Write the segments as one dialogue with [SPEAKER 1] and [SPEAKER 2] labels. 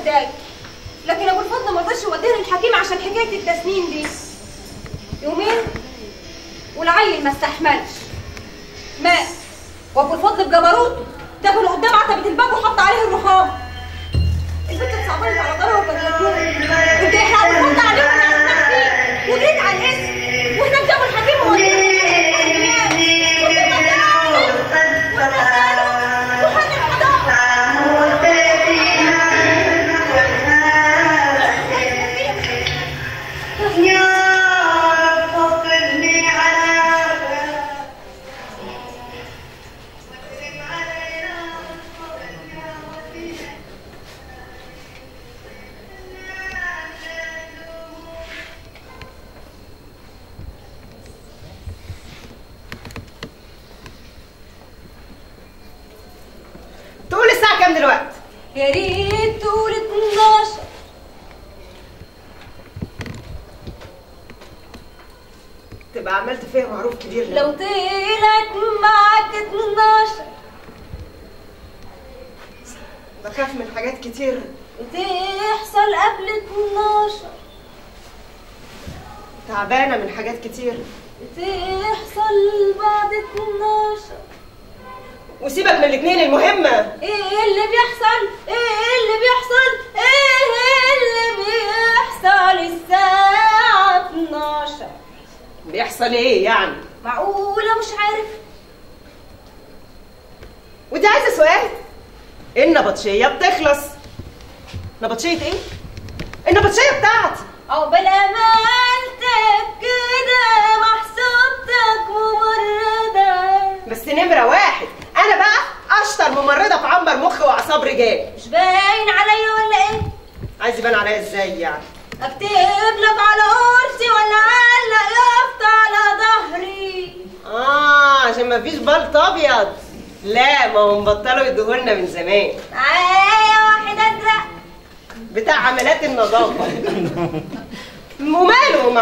[SPEAKER 1] دقايق، لكن ابو الفضل ما رضاش يوديها للحكيم عشان حكاية التسنين دي. يومين والعيل ما استحملش، مات، وابو الفضل بجبروته دفنه قدام عتبة الباب وحط عليه الرخام. البنت اتصعبت على ضهرها وكانت قلت احنا ابو الفضل عليهم اللي عرفناه، وجريت على الاسم وهناك جابوا الحكيم وودوه.
[SPEAKER 2] دلوقتي
[SPEAKER 1] يا ريت تقول 12.
[SPEAKER 2] تبقى عملت فيها معروف كبير
[SPEAKER 1] لو طلعت معاك 12.
[SPEAKER 2] بخاف من حاجات كتير
[SPEAKER 1] وتحصل قبل 12.
[SPEAKER 2] تعبانة من حاجات كتير
[SPEAKER 1] وتحصل بعد 12.
[SPEAKER 2] وسيبك من الاثنين، المهمة
[SPEAKER 1] ايه اللي بيحصل؟ ايه اللي بيحصل؟ ايه اللي بيحصل الساعة 12؟
[SPEAKER 2] بيحصل ايه يعني؟
[SPEAKER 1] معقولة مش عارف؟
[SPEAKER 2] ودي عايزة سؤال؟ النبطشية بتخلص. نبطشية ايه؟ النبطشية بتاعتي.
[SPEAKER 1] عقبال امالتك كده محسوبتك ممرضة.
[SPEAKER 2] بس نمرة واحد، أنا بقى أشطر ممرضة في عنبر مخ وأعصاب رجال.
[SPEAKER 1] مش باين عليا ولا إيه؟
[SPEAKER 2] عايز يبان عليا إزاي يعني؟
[SPEAKER 1] أكتب لك على قرصي ولا أعلق يافطة على ظهري؟
[SPEAKER 2] عشان مفيش بلط أبيض. لا، ما هم بطلوا يديهولنا من زمان.
[SPEAKER 1] معايا واحد أزرق
[SPEAKER 2] بتاع عمليات النظافة. وماله، ما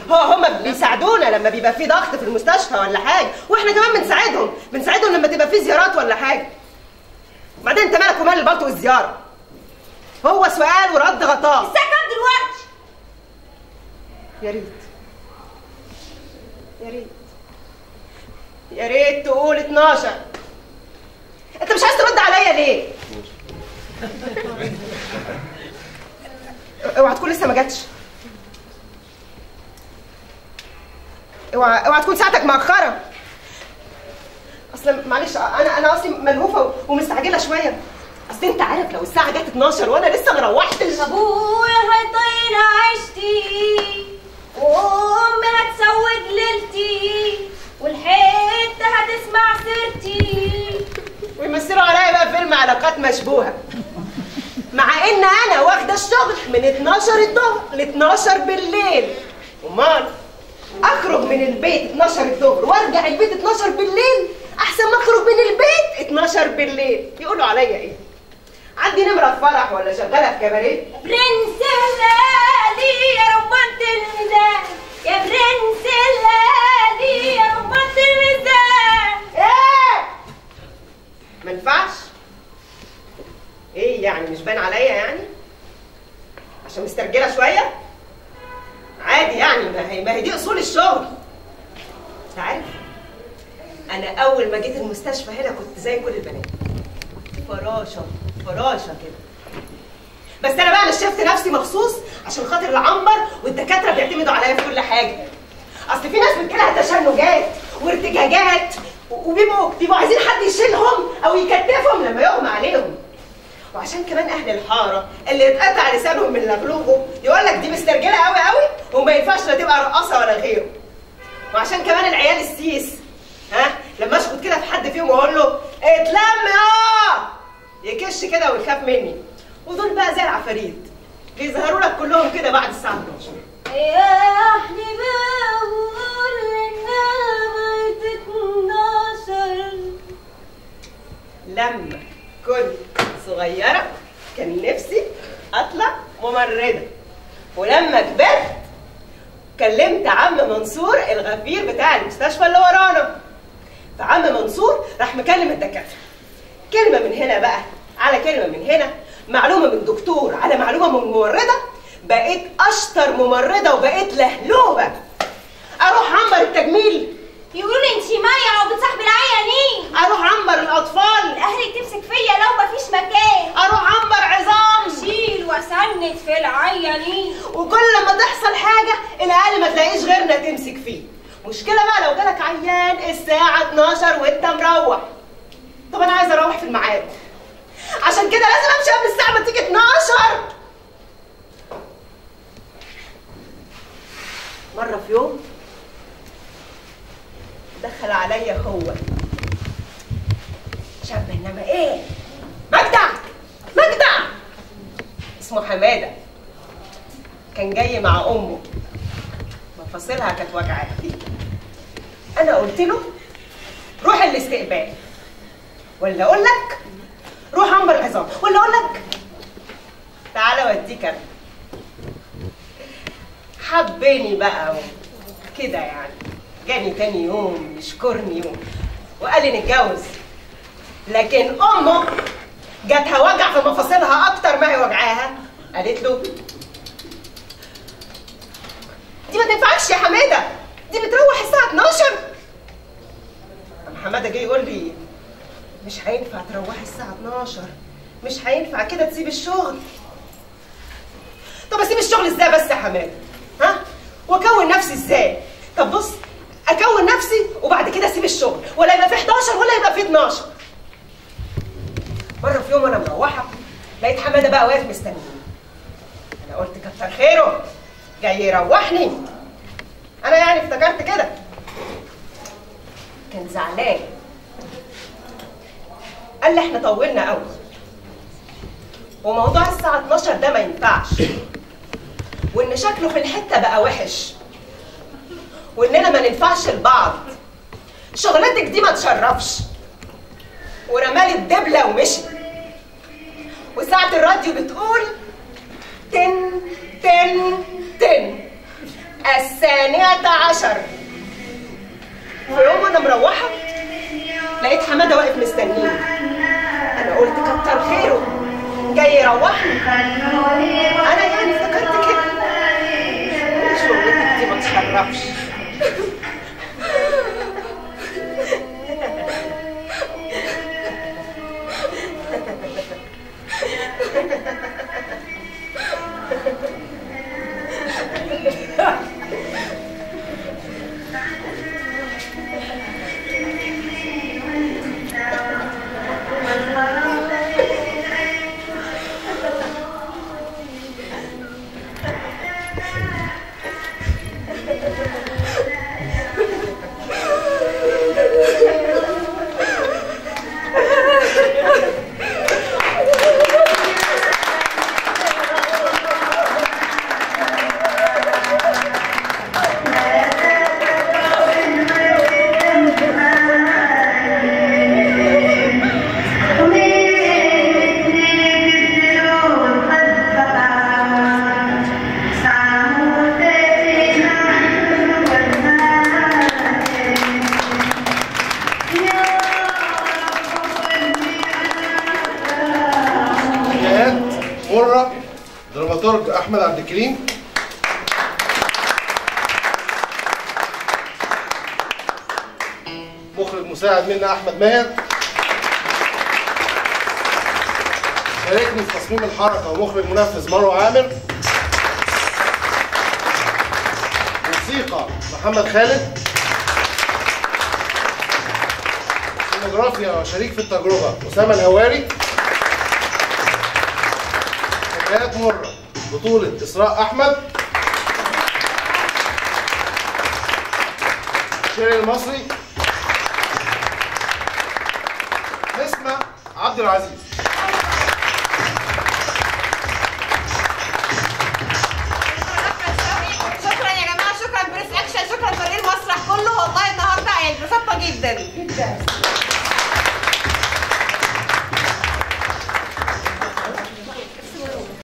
[SPEAKER 2] هم بيساعدونا لما بيبقى في ضغط في المستشفى ولا حاجة، واحنا كمان بنساعدهم لما تبقى في زيارات ولا حاجة. بعدين انت مالك ومال البلط والزيارة؟ هو سؤال ورد غطاء.
[SPEAKER 1] الساعة كام دلوقتي؟
[SPEAKER 2] يا ريت يا ريت يا ريت تقول 12. انت مش عايز ترد عليا ليه؟ اوعى تكون لسه ما جاتش. اوعى تكون ساعتك مأخرة. اصل معلش انا اصلي ملهوفة ومستعجلة شوية. اصل انت عارف لو الساعة جت 12 وانا لسه ما روحتش
[SPEAKER 1] ابويا هيطير عيشتي، وامي هتسود ليلتي، والحتة هتسمع سيرتي،
[SPEAKER 2] ويمثلوا عليا بقى فيلم علاقات مشبوهة. مع ان انا واخدة الشغل من 12 الظهر ل 12 بالليل. امال اخرج من البيت 12 الظهر وارجع البيت 12 بالليل احسن ما اخرج من البيت 12 بالليل. يقولوا عليا ايه؟ عندي نمره في فرح ولا شغالة في كباريه؟
[SPEAKER 1] برنس الليالي يا رمانة الميزان، يا برنس الليالي يا رمانة الميزان.
[SPEAKER 2] ايه؟ ما ينفعش؟ ايه يعني مش بان عليا يعني؟ عشان مسترجله شوية؟ عادي يعني، ما هي دي اصول الشغل. انت عارف انا اول ما جيت المستشفى هنا كنت زي كل البنات، فراشه فراشه كده. بس انا بقى نشفت نفسي مخصوص عشان خاطر العنبر والدكاتره بيعتمدوا عليا في كل حاجة. اصل في ناس بتجيلها تشنجات وارتجاجات وبيبقوا عايزين حد يشيلهم او يكتفهم لما يغمى عليهم. وعشان كمان اهل الحارة اللي اتقطع لسانهم من لغلوغه يقول لك دي مسترجله قوي قوي وما ينفعش لا تبقى رقاصه ولا غيره. وعشان كمان العيال السيس، ها، لما اشخط كده في حد فيهم واقول له اتلم يكش كده ويخاف مني. ودول بقى زي العفاريت بيظهروا لك كلهم كده بعد الساعة 12.
[SPEAKER 1] يا حبيبي قول انها بقت 12.
[SPEAKER 2] لما كنت صغيرة كان نفسي اطلع ممرضة، ولما كبرت كلمت عم منصور الغفير بتاع المستشفى اللي ورانا. فعم منصور راح مكلم الدكاترة، كلمة من هنا بقى على كلمة من هنا، معلومة من دكتور على معلومة من ممرضة، بقيت اشطر ممرضة وبقيت لهلوبه. اروح عنبر التجميل
[SPEAKER 1] يقولوا لي انت مايعه وبتصاحبي العيانين.
[SPEAKER 2] اروح عنبر الاطفال
[SPEAKER 1] الاهل تمسك فيا لو مفيش مكان.
[SPEAKER 2] اروح عنبر عظام
[SPEAKER 1] شيل واسند في العيانين.
[SPEAKER 2] وكل ما تحصل حاجة الاهل ما تلاقيش غيرنا تمسك فيه. مشكلة بقى لو جالك عيان الساعة 12 وانت مروح. طب انا عايزه اروح في الميعاد، عشان كده لازم امشي قبل الساعة ما تيجي 12. مرة في يوم دخل عليا هو شاب، انما ايه، مجدع مجدع، اسمه حمادة، كان جاي مع امه، مفاصلها كانت وجعاه. انا قلت له روح الاستقبال، ولا اقول لك روح عنبر العظام، ولا اقول لك تعالى اوديك انا. حبني بقى كده يعني. جاني تاني يوم يشكرني وقال لي نتجوز، لكن امه جاتها وجع في مفاصلها اكتر ما هي وجعاها. قالت له دي ما تنفعكش يا حمادة، دي بتروح الساعة 12. قام حمادة جه يقول لي مش هينفع تروحي الساعة 12، مش هينفع كده تسيب الشغل. طب اسيب الشغل ازاي بس يا حمادة؟ ها؟ واكون نفسي ازاي؟ طب بص، اكون نفسي وبعد كده اسيب الشغل، ولا يبقى في 11 ولا يبقى في 12. مرة في يوم وانا مروحة لقيت حمادة بقى واقف مستنيني. انا قلت كتر خيره جاي يروحني، انا يعني افتكرت كده. كان زعلان، قال لي احنا طولنا قوي، وموضوع الساعة 12 ده ما ينفعش، وان شكله في الحتة بقى وحش، واننا ما ننفعش لبعض، شغلتك دي ما تشرفش. ورمالي الدبله ومشي. وساعة الراديو بتقول تن تن تن 12. في يوم وانا مروحة لقيت حمادة واقف مستنيني. انا قلت كتر خيره جاي يروحني، انا يعني افتكرت كده. شغلتك دي ما تشرفش.
[SPEAKER 3] دراماتورج احمد عبد الكريم، مخرج مساعد منا احمد ماهر، شاركني في تصميم الحركة ومخرج منفذ مروه عامر، موسيقى محمد خالد، سينوغرافيا وشريك في التجربة اسامة الهواري، حكايات مرة بطولة إسراء أحمد، شيرين المصري، نسمة عبد العزيز.